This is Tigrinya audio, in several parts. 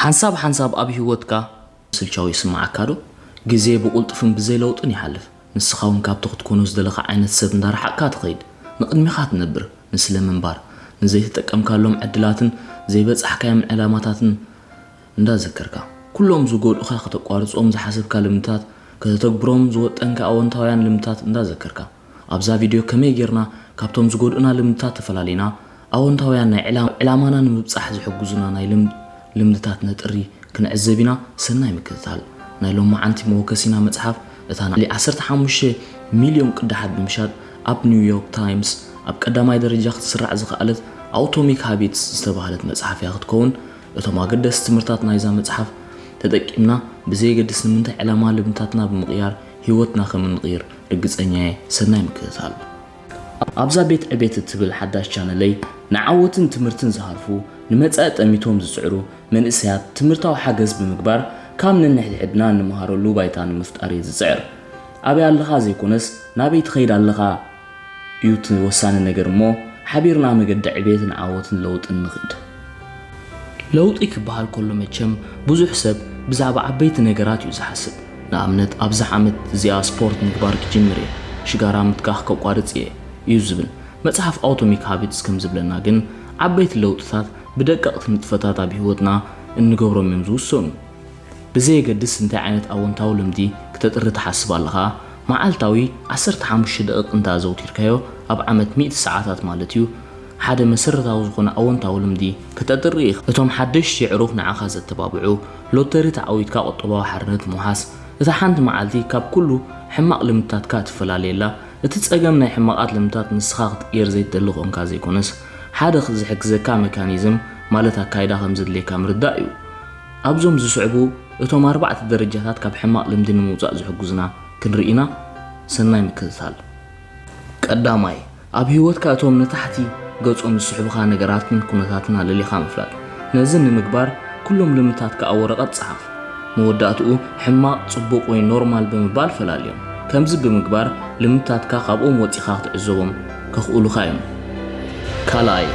ሓንሳብ ሓንሳብ ኣብ ህይወትካ ስልቻዊ ይስምዓካ ዶ? ግዜ ብቕልጡፍን ብዘይ ለውጥን ይሓልፍ። ንስኻ እውን ካብቲ ክትኮኖ ዝደለኻ ዓይነት ሰብ እንዳረሓቕካ ትኸይድ። ንቕድሚኻ ትነብር፣ ንስለ ምንባር፣ ንዘይተጠቀምካሎም ዕድላትን ዘይበጻሕካዮም ዕላማታትን እንዳዘከርካ፣ ኩሎም ዝጎድኡኻ ከተቋርጾም ዝሓሰብካ ልምድታት፣ ከተተግብሮም ዝወጠንካ ኣወንታውያን ልምድታት እንዳዘከርካ፣ ኣብዛ ቪድዮ ከመይ ጌርና ካብቶም ዝጎድኡና ልምድታት ተፈላሊና፣ ኣወንታውያን ናይ ዕላ-፣ ዕላማና ንምብጻሕ ዝሕግዙና ናይ ልም-፣ ልምድታት ነጥሪ ክንዕዘብ ኢና። ሰናይ ምክትታል። ናይ ሎማዓንቲ መወከሲና መጽሓፍ፣ እታ ንልዕሊ ዓሰርተ ሓሙሽተ ሚልዮን ቅዳሓት ብምሻጥ ኣብ ኒው ዮርክ ታይምስ ኣብ ቀዳማይ ደረጃ ክትስራዕ ዝኸኣለት ኣውቶሚክ ሃቢትስ ዝተባህለት መጽሓፍ እያ ክትከውን። እቶም ኣገደስቲ ትምህርታት ናይዛ መጽሓፍ ተጠቂምና፣ ብዘየገድስ ንምንታይ ዕላማ ልምድታትና ብምቕያር ህይወትና ከም እንቕይር ርግጸኛ እየ። ሰናይ ምክትታል። ኣብዛ ቤት ዕቤት እትብል ሓዳሽ ቻነለይ፣ ንዓወትን ትምህርትን ዝሃርፉ፣ ንመጻኢ ጠሚቶም ዝጽዕሩ መንእሰያት ትምህርታዊ ሓገዝ ብምግባር፣ ካብ ነንሕድሕድና እንመሃረሉ ባይታ ንምፍጣር እየ ዝጽዕር። ኣበይ ኣለኻ ዘይኮነስ፣ ናበይ ትኸይድ ኣለኻ እዩ እቲ ወሳኒ ነገር እሞ፣ ሓቢርና መገዲ ዕቤትን ዓወትን ለውጥን ንኽድ። ለውጢ ክበሃል ከሎ መቸም ብዙሕ ሰብ ብዛዕባ ዓበይቲ ነገራት እዩ ዝሓስብ። ንኣብነት፣ ኣብዛ ዓመት እዚኣ ስፖርት ምግባር ክጅምር እየ፣ ሽጋራ ምትካኽ ከቋርጽ እየ እዩ ዝብል። መጽሓፍ ኣውቶሚክ ሃቢትስ ከም ዝብለና ግን፣ ዓበይቲ ለውጥታት ብደቀቕቲ ንጥፈታት ኣብ ህይወትና እንገብሮም እዮም ዝውሰኑ። ብዘየገድስ እንታይ ዓይነት ኣወንታዊ ልምዲ ክተጥሪ ትሓስብ ኣለኻ፣ መዓልታዊ ዓሰርተ ሓሙሽተ ደቂቕ እንተ ኣዘውቲርካዮ፣ ኣብ ዓመት ሚእቲ ሰዓታት ማለት እዩ፣ ሓደ መሰረታዊ ዝኾነ ኣወንታዊ ልምዲ ክተጥሪ ኢኻ። እቶም ሓደሽቲ ኣዕሩኽ ንዓኻ ዘተባብዑ፣ ሎተሪ ተዓዊትካ ቁጠባዊ ሓርነት ምውሓስ፣ እታ ሓንቲ መዓልቲ ካብ ኩሉ ሕማቕ ልምድታትካ ትፈላለየላ። እቲ ጸገም ናይ ሕማቓት ልምድታት ንስኻ ክትቅየር ዘይትደሊ ኮንካ ዘይኮነስ፣ ሓደ ዝሕግዘካ መካኒዝም ማለት ኣካይዳ ከም ዘድልየካ ምርዳእ እዩ። ኣብዞም ዝስዕቡ እቶም ኣርባዕተ ደረጃታት ካብ ሕማቕ ልምዲ ንምውጻእ ዝሕግዙና ክንርኢ ኢና። ሰናይ ምክትታል። ቀዳማይ፣ ኣብ ህይወትካ እቶም ንታሕቲ ገጾም ዝስሕቡኻ ነገራትን ኩነታትን ኣለሊኻ ምፍላጥ። ነዚ ንምግባር፣ ኩሎም ልምድታትካ ኣብ ወረቐት ጽሓፍ። መወዳእትኡ፣ ሕማቕ፣ ጽቡቕ ወይ ኖርማል ብምባል ፈላልዮም። ከምዚ ብምግባር፣ ልምድታትካ ካብኦም ወጺኻ ክትዕዘቦም ከኽእሉኻ እዮም። ካልኣይ፣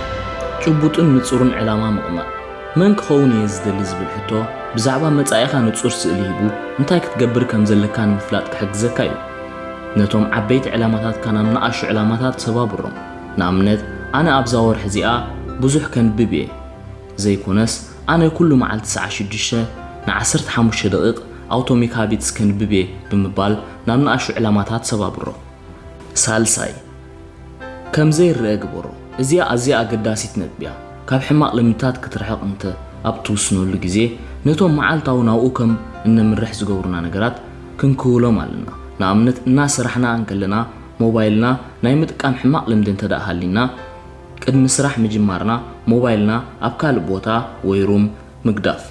ጭቡጥን ንጹርን ዕላማ ምቕማጥ። መን ክኸውን እየ ዝደሊ ዝብል ሕቶ፣ ብዛዕባ መጻኢኻ ንጹር ስእሊ ሂቡ፣ እንታይ ክትገብር ከም ዘለካ ንምፍላጥ ክሕግዘካ እዩ። ነቶም ዓበይቲ ዕላማታትካ ናብ ንኣሽቱ ዕላማታት ሰባብሮም። ንኣብነት፣ ኣነ ኣብዛ ወርሒ እዚኣ ብዙሕ ከንብብ እየ ዘይኮነስ፣ ኣነ ኩሉ መዓልቲ ሰዓት ሽዱሽተ ንዓሰርተ ሓሙሽተ ደቂቕ ኣውቶሚክ ሃቢትስ ከንብብ እየ ብምባል ናብ ንኣሽቱ ዕላማታት ሰባብሮ። ሳልሳይ፣ ከም ዘይረኣ ግበሮ። እዚኣ ኣዝያ ኣገዳሲት ነጥቢ እያ። ካብ ሕማቕ ልምድታት ክትርሕቕ እንተ ኣብ ትውስነሉ ግዜ፣ ነቶም መዓልታዊ ናብኡ ከም እነምርሕ ዝገብሩና ነገራት ክንክውሎም ኣለና። ንኣብነት፣ እናሰራሕና እንከለና ሞባይልና ናይ ምጥቃም ሕማቕ ልምዲ እንተ ደኣ ሃልዩና፣ ቅድሚ ስራሕ ምጅማርና ሞባይልና ኣብ ካልእ ቦታ ወይ ሩም ምግዳፍ፣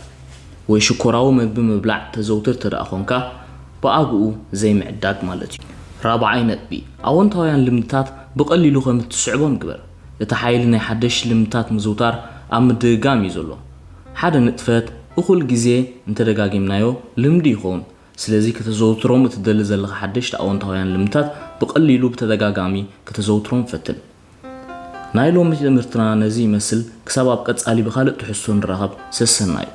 ወይ ሽኮራዊ መግቢ ምብላዕ ተዘውትር እንተ ደኣ ኾንካ፣ ብኣግኡ ዘይምዕዳግ ማለት እዩ። ራብዓይ ነጥቢ፣ ኣወንታውያን ልምድታት ብቐሊሉ ከም እትስዕቦም ግበር። እቲ ሓይሊ ናይ ሓደሽቲ ልምድታት ምዝውታር ኣብ ምድግጋም እዩ ዘሎ። ሓደ ንጥፈት እኹል ግዜ እንተደጋጊምናዮ ልምዲ ይኸውን። ስለዚ ከተዘውትሮም እትደሊ ዘለኻ ሓደሽቲ ኣወንታውያን ልምድታት ብቐሊሉ ብተደጋጋሚ ከተዘውትሮም ፈትን። ናይ ሎሚ ትምህርትና ነዚ ይመስል። ክሳብ ኣብ ቀጻሊ ብኻልእ ትሕዝቶ ንራኸብ። ሰሰናዩ።